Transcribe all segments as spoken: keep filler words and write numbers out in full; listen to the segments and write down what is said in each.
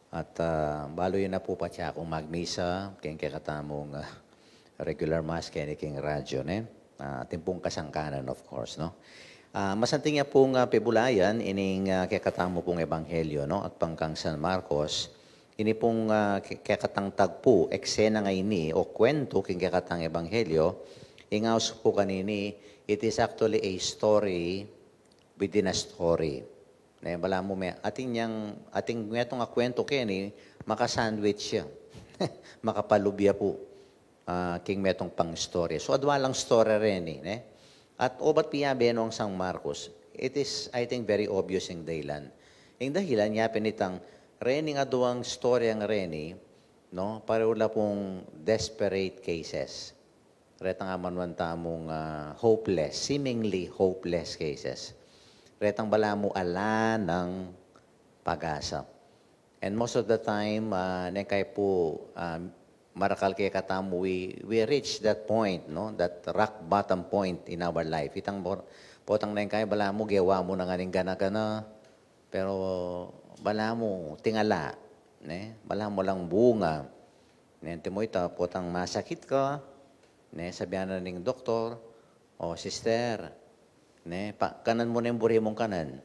At, ah, balu yu na pu patse kung magmisa, keng kekatamung, ah, regular mass, keni keng radyo, ne? Ah, atin pung kasangkanan, of course, no? Ah, masanting ya pung, ah, pibulayan, ining, ah, kekatamu pung ebanghelyo, no? At pangkang San Marcos, ini pung, ah, ke-, kekatang tagpu, eksena ngeni, o kuwentu, keng kekatang ebanghelyo, ing ausu pu kanini, it is actually a story within a story. Ne, balamu me-, atin yang, atin metung a kuwentu keni, maka-sandwich ya. Makapalub ya pu, ah, king metung pang istorya. So, adwa lang story reni, ne? At obat pin ya binu nang San Marcos, it is, I think, very obvious ing dahilan. Ing dahilan, yapin itang rening adwang story yang reni, no? Pareho la pung desperate cases. Retang amanuan tamung, ah, hopeless, seemingly hopeless cases. Retang balamu ala nang pag-asa. And most of the time, ah, neng kai pu, ah, marakal kekatamu, we, we reach that point, no? That rock bottom point in our life. Itang bor-, potang neng kai balamu, gewa mu na ngan ing gana-gana, pero balamu, atin ala, ne? Balamu alang bunga. Ne, antimo ita, potang masakit ka, ne, sabian na ning doktor, "O, sister, ne, pa-, kanan mu na ing buri mung kanan.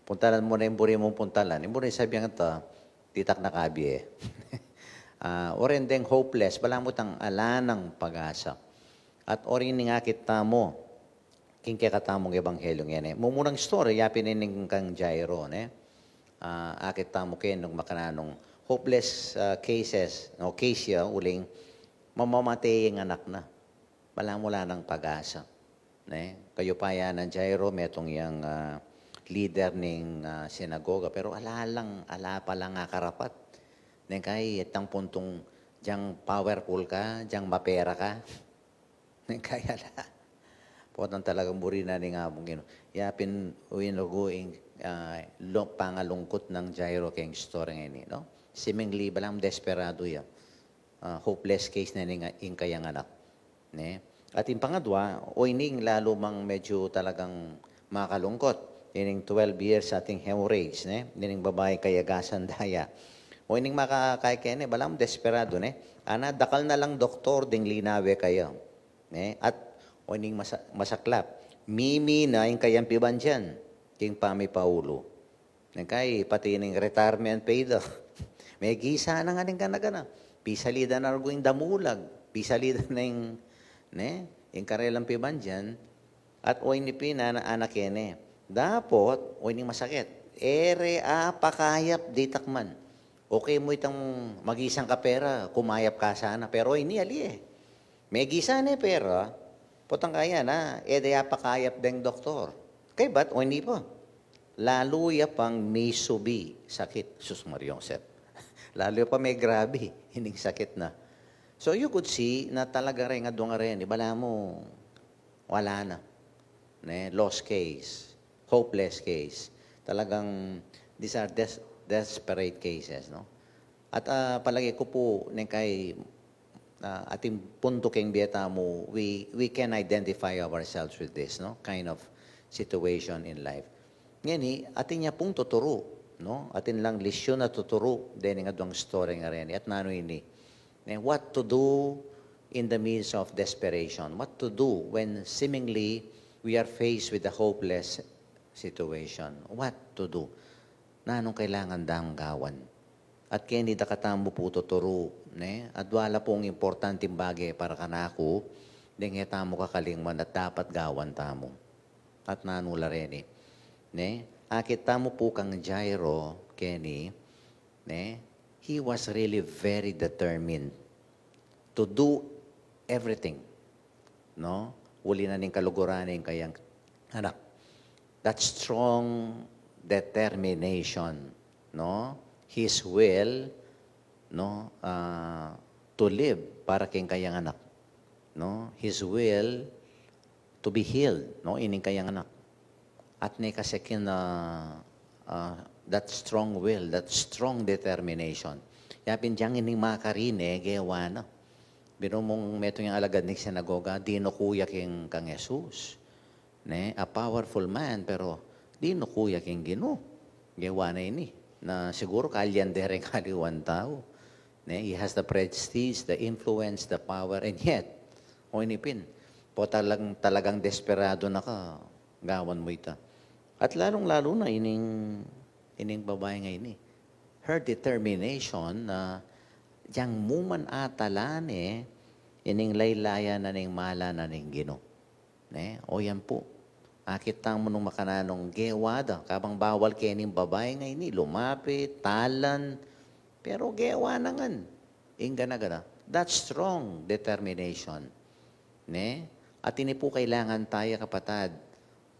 Puntalan mu na ing buri mung puntalan." Ing buri sabian ta, "Ditak na kabie." Ah, o ren deng hopeless, balamu itang ala nang pag-asa. At o rin ning akit tamu, king kekatamung ebanghelyo ngeni. Mumunang story, yapin ining kang Jairo, ne? Ah, akit tamu keni nung makananung hopeless, ah, cases, no, case ya, uling mamamate ing anak na. Balamu ala nang pag-asa, ne? Kayupayan nang Jairo, metung yang, ah, leader ning, ah, sinagoga, pero ala lang, ala pa lang akarapat. Neng kai, itang puntung, dyang powerful ka, dyang mapera ka. Neng kai ala. Potang talagang buri na ning Among Ginu. Yapin, uyu ing, ah, lu-, pangalungkut nang Jairo keng story ngeni, no? Seemingly, balamu desperado ya. Ah, hopeless case na ning, ing kayang anak. Ne? At ing pangadwa, o ining lalu mang medyo talagang makalungkut. Ining twelve years ating hemorrhage, ne? Ining babai kayagasan da ya. O ining makakai keni, balamu desperado, ne? Ana, dakal na lang doktor ding linawe kaya. Ne? At o ining masa-, masaklap, mimi na ing kayang pibandian king pamipaulu. Neng kai, pati ning retirement pay da. Megisa na ngan ing gana-gana. Pisalidan na rugu ing damulag. Pisalidan na ing, ne, ing karelang pibandian. At o ini pin, ana, anak keni, dapot, o ini masakit, e re apakayap ditak man. Okay mu itang magisang ka pera, kumayap ka sana. Pero o ini ali e. Megisa ne pera, potang kaya na, e de apakayap deng doktor. Kaybat, o ini pa, lalu ya pang misubi sakit. Sus Maria Josep. Lalu ya pa megrabe ining sakit na. So you could see na talaga reng adwang reni, balamu, ala na. Ne? Lost case, hopeless case. Talagang, these are des-, desperate cases, no? At, ah, palage ku pu, neng kai, ah, atin puntu keng bie tamu, we, we can identify ourselves with this, no? Kind of situation in life. Ngeni, atin ya pung tuturu, no? Atin lang lesyun a tuturu dening adwang story a reni. At nanu ini? Ne, what to do in the midst of desperation? What to do when seemingly we are faced with a hopeless situation? What to do? Nanung kailangan dang gawan? At keni dakatamu pu tuturu, ne? Adwa la pung importanting bage para kanaku, deng e tamu kakalingwan at dapat gawan tamu. At nanu la reni, ne? Akit tamu pu kang Jairo, keni, ne? He was really very determined to do everything, no? Uli na ning kaluguran ning kayang anak. That strong determination, no? His will, no? Ah, to live para keng kayang anak, no? His will to be healed, no? Ining kayang anak. At ne kasi king, ah, ah, that strong will, that strong determination. Yapin dyang ining makarine, gewa na. Binu mung metung yang alagad ning sinagoga, dinuku ya king kang Jesus. Ne, a powerful man, pero dinuku ya king Ginu. Gewa na ini. Na siguru kalian de ring aliwang tau. Ne? He has the prestige, the influence, the power, and yet, o ini pin, pota lang talagang desperado na ka, gawan mu ita. At lalung-lalo na ining, ining babai ngeni. Her determination na diyang mu man atalan e, ining laylayan na ning mala na ning Ginu. Ne? O yan pu. Akit tamu nung makananung gewa da. Kabang bawal keni ning babai ngeni, lumapit, talan. Pero gewa na ngan. Ing gana-gana. That's strong determination. Ne? At ini pu kailangan taya, kapatad.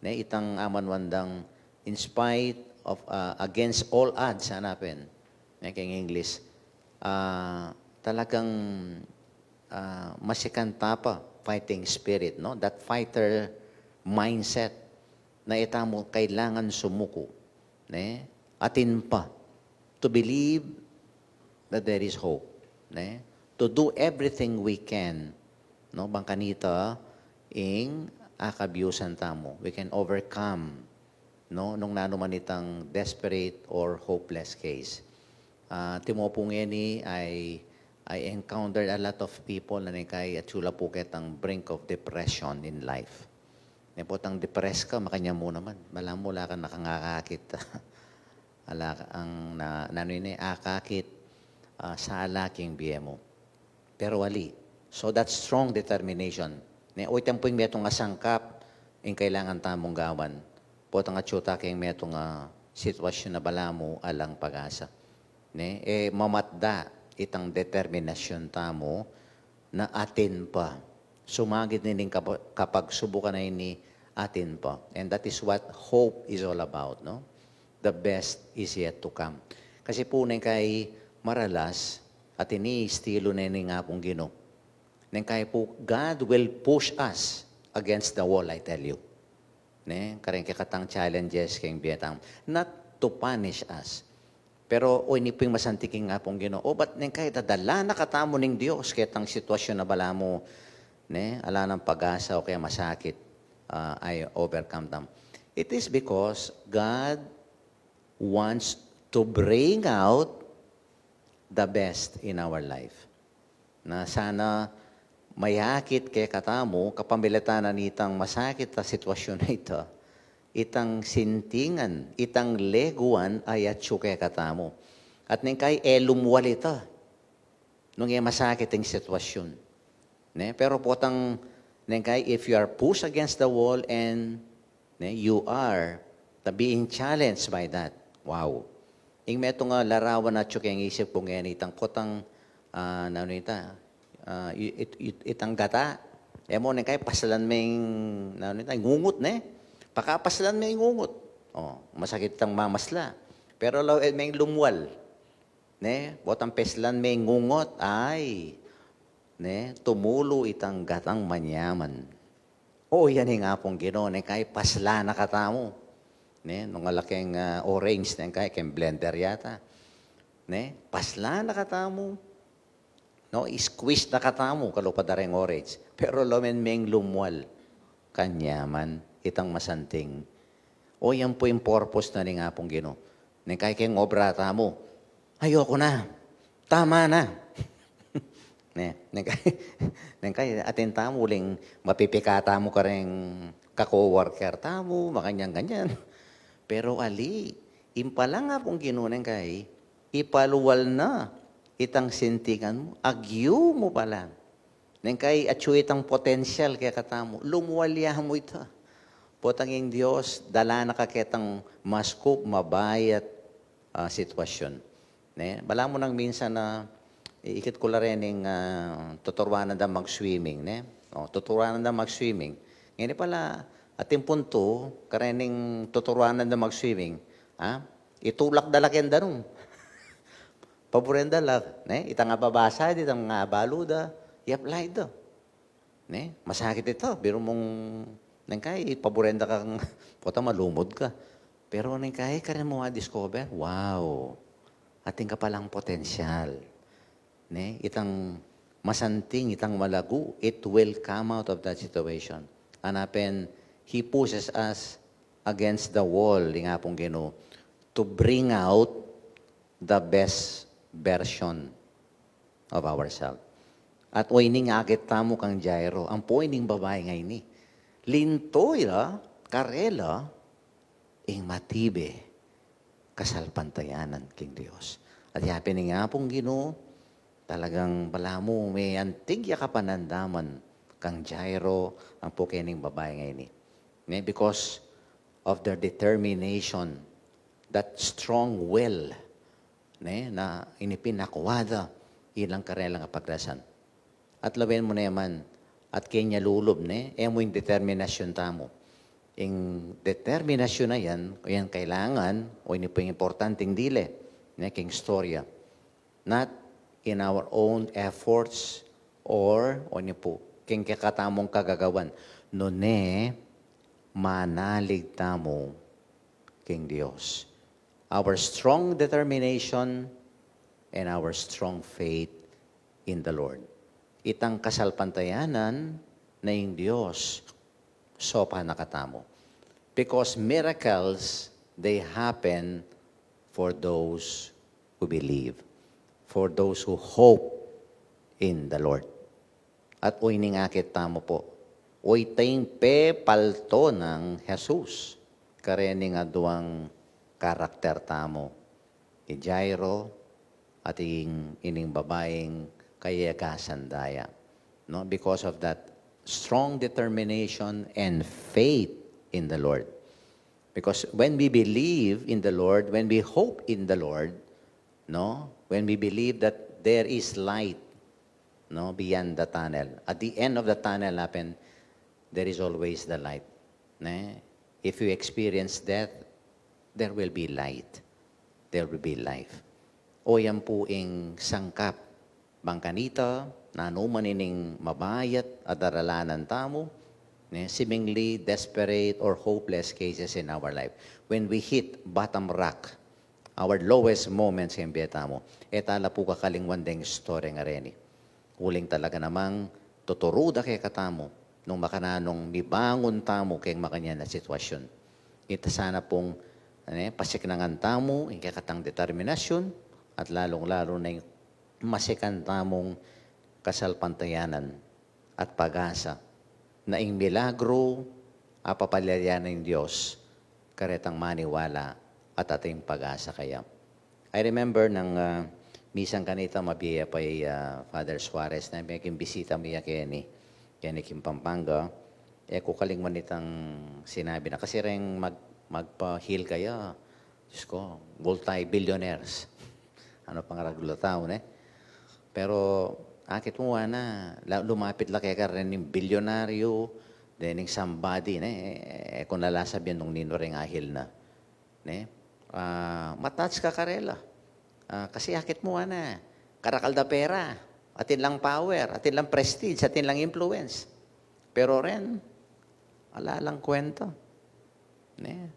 Ne? Itang amanwandang in spite of, uh, against all odds, hanapin. Ne? Keng English. Ah, talagang ah, masikan ta pa, fighting spirit, no? That fighter mindset na e tamu kailangan sumuku, ne? Atin pa, to believe that there is hope, ne? To do everything we can, no? Bang kanita ing akabiusan tamu. We can overcome, no? Nung nanu man itang desperate or hopeless case. Ah, timo pu ngeni, I, I encountered a lot of people na ning kai atsu la pu ketang brink of depression in life. Ne potang depressed ka, makanyan mu naman. Balamu ala kang akakit. Ala kang na, nanu ini, akakit, ah, sala king bie mu. Pero ali. So that strong determination. Ne, o itan pu ing metung a sangkap, ing kailangan tamung gawan. Potang atsu ta keng metung a sitwasyun a balamu alang pag-asa. Ne, e mamatda itang determinasyun tamu na atin pa. Sumagid nining kapa-, kapagsubukan a ini, atin pa. And that is what hope is all about, no? The best is yet to come. Kasi pu neng kai maralas, at ini estilo na ini ning Apung Ginu. Neng kai pu, God will push us against the wall, I tell you. Ne, kareng kekatang challenges keng bie tamu. Not to punish us. Pero, o, ini pu ing masanting ning Apung Ginu. O, bat neng kai dadala na katamu ning Dios ketang sitwasyun a balamu, ne, ala nang pag-asa o kaya masakit, ah, ay overcome tamu. It is because God wants to bring out the best in our life. Na sana mayakit kekatamu, kapamilatan na nitang masakit a sitwasyun a ita, itang sintingan, itang leguan a atsu kekatamu. At neng kai e lumwal ita nung e masakit ing sitwasyun. Ne? Pero potang, neng kai, if you are pushed against the wall and, ne, you are the being challenged by that. Wow. Ing metung a larawan atsu keng isip ku ngeni itang potang, ah, nanu ita, ah, i-, it-, it-, itang gata. E mu neng kai paslan meng, nanu ita, ngungut, ne? Pakapaslan meng ngungut. O, masakit itang mamasla. Pero lawen meng lumwal. Ne, potang paslan meng ngungut, ay, ne, tumulu itang gatang manyaman. O, yan ing Apung Ginu, neng kai paslan na katamu. Ne, nung ala keng, ah, orange, neng kai keng blender yata. Ne, paslan na katamu. No, squeeze na katamu, kalupa da reng orange. Pero lawen meng lumwal, kanyaman, itang masanting. O, yan pu ing purpose na ning Apung Ginu. Neng kai keng obra tamu, ayoko na. Tama na. Ne, neng kai, neng kai, atin tamu uling mapipika tamu kareng ka-coworker tamu, makanyan-kanyan. Pero ali, ing palang Apung Ginu neng kai, ipalwal na itang sintingan mu, agyu mu pala. Neng kai atsu itang potensyal kekatamu, lumwal ya mu ita. Potang ing Dios, dala na ka ketang maskup, mabayat, ah, sitwasyun. Ne? Balamu nang minsan na, i-, ikit ku la rening, ah, tuturuanan da mag-swimming, ne? O, tuturuanan da mag-swimming. Ngeni pala, atin puntu, karening tuturuanan da mag-swimming, ha? Itulak da la keng danum. Paburen da la, ne? Itang ababasa, itang abalu da, i-apply da. Ne? Masakit ita, biru mung, neng kai, paburen da kang, pota malumud ka. Pero neng kai, karen mu ma-discover, wow, atin ka palang potensyal. Ne? Itang masanting, itang malagu, it will come out of that situation. Hanapin, he pushes us against the wall, ing Apung Ginu, to bring out the best version of ourselves. At o ining akit tamu kang Jairo, ampo ining babai ngeni, linto ya karela ing matibe kasalpantayanan king Dios. At yapin ning Apung Ginu, talagang balamu meantig ya kapanandaman kang Jairo ampo kening babai ngeni. Ne, because of their determination, that strong will, ne, na inipinakwa da ilang karelang pagdasan. At lawen mu naman, at kenya lulub, ne, e mu ing determinasyun tamu. Ing determinasyun a yan, o yan kailangan, o ini pu ing importanteng dile, ne, king istorya. Not in our own efforts, or, o ini pu, king kekatamung kagagawan. Nune, manalig tamu king Dios. Our strong determination and our strong faith in the Lord. Itang kasalpantayanan na ing Dios, sopa na katamu. Because miracles, they happen for those who believe, for those who hope in the Lord. At o ining akit tamu pu, o ita ing pepalto nang Jesus karening aduang karakter tamu, i Jairo at ing, ining babaing kayagasan da ya. No? Because of that strong determination and faith in the Lord. Because when we believe in the Lord, when we hope in the Lord, no? When we believe that there is light, no, beyond the tunnel. At the end of the tunnel, happen, there is always the light. Ne? If you experience death, there will be light. There will be life. O yan pu ing sangkap. Bang kanita, nanu man ining mabayat a daralanan tamu, ne, seemingly desperate or hopeless cases in our life. When we hit bottom rock, our lowest moments king bie tamu, e ta la pu kakalingwan deng istorya a reni. Uling talaga namang tuturu da kekatamu nung makananung mibangun tamu keng makanyan a sitwasyun. Ita sana pung, ne, pasiknangan tamu ing kekatang determinasyun at lalung-lalu na ing masikan tamung kasalpantayanan at pag-asa na ing milagru a papalyayan ning Dios karetang maniwala at ating pag-asa kaya. I remember nang, ah, minsan kanita mabie ya pa i, ah, Father Suarez na, meking bisita mi ya keni, keni king Pampanga. E ku kalingwan itang sinabi na, kasi reng mag-, magpa-heal kaya, Diyos ko, multi-billionaires. Ano pang ragul a tau, ne? Pero akit mu, ana, la-, lumapit la keka rening bilyonaryo, dening somebody, ne? E ku na la sabian nung ninu reng ahil na, ne? Ah, ma-touch ka karela. Ah, kasi akit mu, ana, karakal da pera, atin lang power, atin lang prestige, atin lang influence. Pero ren, ala lang kwenta. Ne?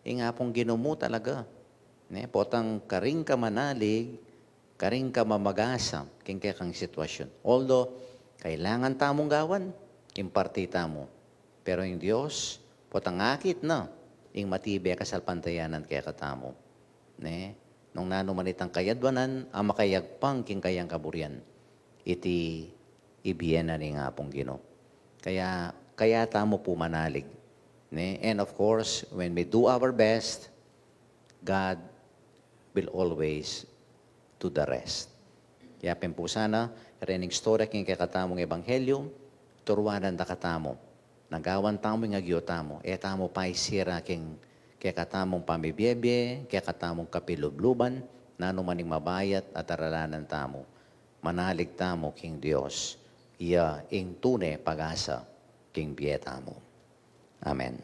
Ing Apung Ginu mu talaga, ne, potang karin ka manalig, karin ka mamagasa king kekang sitwasyun. Although kailangan tamung gawan ing parti tamu, pero ing Dios potang akit na ing matibe a kasalpantayanan kekatamu, ne, nung nanu man itang kayadwanan a makayagpang king kayang kaburian, iti ibie na ning Apung Ginu. Kaya, kaya tamu pu manalig, ne? And of course, when we do our best, God will always do the rest. Kaya pin pu sana, rening istorya king kekatamung ebanghelyo, turuanan da katamu na gawan tamu ing agyu tamu, e tamu paisira king kekatamung pamibiebie, kekatamung kapilubluban, nanu man ing mabayat a daralanan tamu. Manalig tamu king Dios, iya ing tune pag-asa king bie tamu. Amen.